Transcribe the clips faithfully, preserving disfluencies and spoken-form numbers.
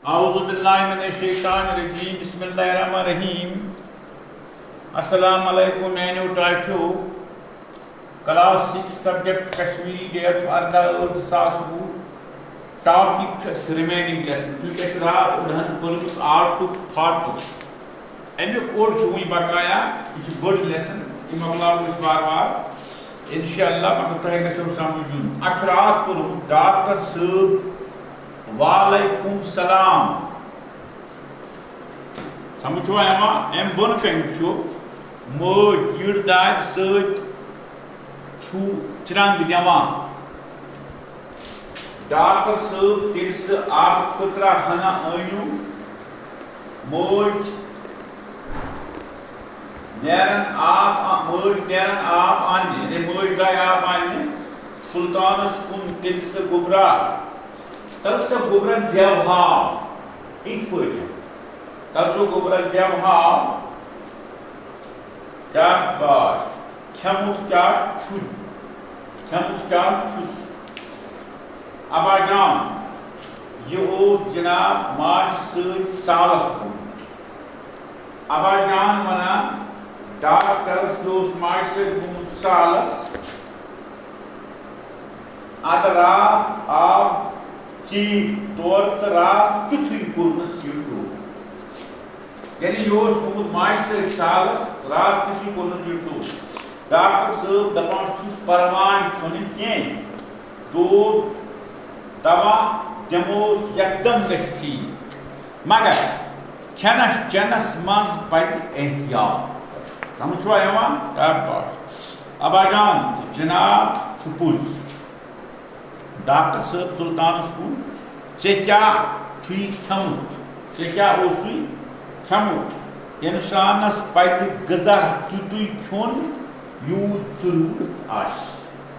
اعوذ باللہ من الشیطان الرجیم، بسم اللہ الرحمن الرحیم۔ السلام علیکم میانیو ٹاٹھیو۔ Class six, subject Kashmiri, date اردہ ٲٹھ زٕ ساس وُہ۔ ٹاپک چھُ اَسہِ ریمیننگ لیسن، چونکہ اَسہِ چھُ راتھ اوٚڑ ہن پٔرمٕژ آرٹُک فارٹُک۔ اَمیُک اوٚڑ چھُ وُنہِ بقایا، یہِ چھُ بٔڑ لیسن، یہِ مۄکلاوو أسۍ وارٕ وارٕ انشاءاللہ، مگر تۄہہِ گژھیو سمجھ یُن۔ اَسہِ چھُ راتھ پوٚرمُت ڈاکٹر صٲب وعلیکم سلام۔ سمجھ چھُوا یِوان؟ اَمہِ بۄنہٕ کَنہِ چھُ مٲج یٔڈ دادِ سۭتۍ چھُ چرٛنٛگ دِوان۔ ڈاکٹر صٲب، تیٚلہِ سُہ آبہٕ قطرہ ہنا أنِو۔ مٲج نیرن آب، مٲج نیرن آب اننہِ، یعنی مٲج درٛاے آب اننہِ۔ سلطانس کُن تیٚلہِ سُہ گوٚبرا، تَلہٕ سُہ گوٚبرا زٮ۪و ہاو۔ یِتھ پٲٹھۍ۔ تَلہٕ سُہ گوٚبرا زٮ۪و ہاو۔ شاباش۔ کھٮ۪مُت کیٛاہ چھُے؟ کھٮ۪مُت کیٛاہ چھُس؟ ابا جان، یہِ اوس جناب ماجہِ سۭتۍ سالس گوٚمُت۔ ابا جان ونان، ڈاکٹرس، یہِ اوس ماجہِ سۭتۍ گوٚمُت سالس۔ ادٕ راتھ آو ژیٖرۍ تورٕ تہٕ راتھ کیُتھُے کوٚرنس یہِ ٹوٹھ۔ یعنی یہِ اوس گوٚمُت ماجہِ سۭتۍ سالس، راتھ کیُتھُے کوٚرنس یہِ ٹوٹھ۔ ڈاکٹر صٲب دپان چھُس، پرواے چھُنہٕ کینٛہہ، دود دوا دِموس، یکدم گژھِ ٹھیٖک، مگر کھٮ۪نس چٮ۪نس منٛز پزِ احتیاط۔ سمجھ چھُوا یِوان؟ شاباش۔ ابا جان، جناب چھُ پوٚز۔ ڈاکٹر صٲب سلطانس کُن، ژےٚ کیٛاہ چھُے کھٮ۪مُت؟ ژےٚ کیٛاہ اوسُے کھٮ۪مُت؟ انسانس پزِ غذا تیُتُے کھیوٚن، یوٗت ضروٗرت آسہِ۔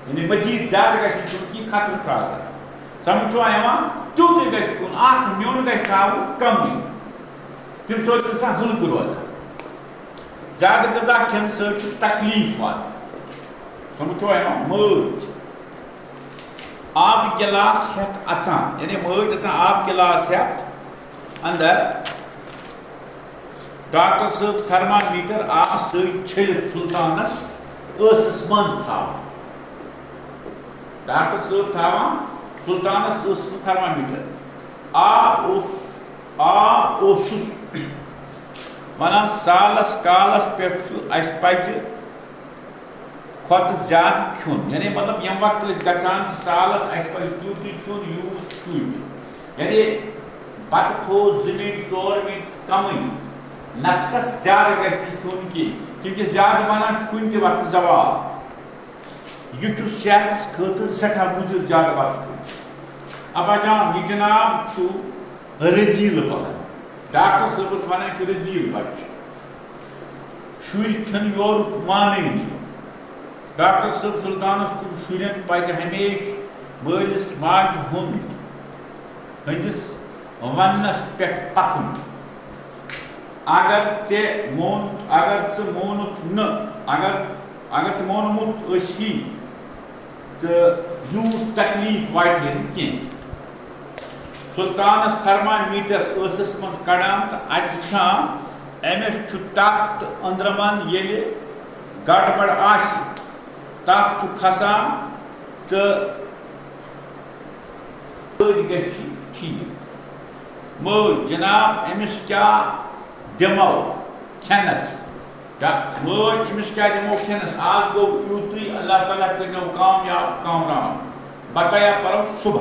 یعنی مزید زیادٕ گژھِ نہٕ کھیوٚن کینٛہہ، خطرٕ چھُ آسان۔ سمجھ چھُوا یِوان؟ تیُتُے گژھِ کھیوٚن، اکھ میوٚن گژھِ کھاوُن کمٕے۔ تمہِ سۭتۍ چھُ انسان ہلکہٕ روزان۔ زیادٕ غذا کھٮ۪نہٕ سۭتۍ چھُ تکلیف واتان۔ سمجھ چھُوا یِوان؟ مٲج آبہٕ گِلاس ہٮ۪تھ اَژان، یعنی مٲج اَژان آبہٕ گِلاس ہٮ۪تھ اندر۔ ڈاکٹر صٲب تھرمامیٹر آبہٕ سۭتۍ چھٔلِتھ سلطانس ٲسس منٛز تھاوان۔ ڈاکٹر صٲب تھاوان سلطانس ٲسس منٛز تھرمامیٹر۔ آب اوس، آب اوسُس ونان، سالس کالس پٮ۪ٹھ چھُ اَسہِ پزِ کھۄتہٕ زیادٕ کھیوٚن، یعنی مطلب ییٚمہِ وقتہٕ أسۍ گژھان چھِ سالس، اَسہِ پزِ تیُتُے کھیوٚن، یوٗت چھُ تیُتُے۔ یعنی بتہٕ تھوٚو زٕ مِنٹ، ژور مِنٹ کمٕے، نفسس زیادٕ گژھِ نہٕ کھیوٚن کینٛہہ، کیونکہِ زیادٕ بنان چھُ کُنہِ تہِ وقتہٕ زوال۔ یہِ چھُ صحتس خٲطرٕ سٮ۪ٹھاہ مُضِر زیادٕ بتہٕ کھیوٚن۔ ابا جان، یہِ جناب چھُ رٔزیٖل پہن۔ ڈاکٹر صٲبس ونان چھُ رٔزیٖل بچہٕ۔ شُرۍ چھِنہٕ یورُک مانٲنی۔ ڈاکٹر صٲب سلطانس کُن، شُرٮ۪ن پزِ ہمیشہِ مٲلِس ماجہِ ہُنٛد، ہٕنٛدِس وننس پٮ۪ٹھ پکُن۔ اگر ژےٚ مون، اگر ژٕ مونُتھ نہٕ، اگر، اگر ژٕ مونمُت ٲسی، تہٕ یوٗت تکلیف واتہِ ہے نہٕ کینٛہہ۔ سلطانس تھرمامیٹر ٲسس منٛز کڑان تہٕ اتہِ وٕچھان، أمِس چھُ تپھ تہٕ أنٛدرمن ییٚلہِ گڑبڑ آسہِ، تپھ چھُ کھسان تہٕ أڑۍ گژھِ ٹھیٖک۔ مٲج، جناب، أمِس کیٛاہ دِمو کھٮ۪نس؟ ڈا-، مٲج، أمِس کیٛاہ دِمو کھٮ۪نس؟ آز گوٚو یوٗتُے، اللہ تعالیٰ کٔرِنو کامیاب، کامران۔ بقایا پرو صبح۔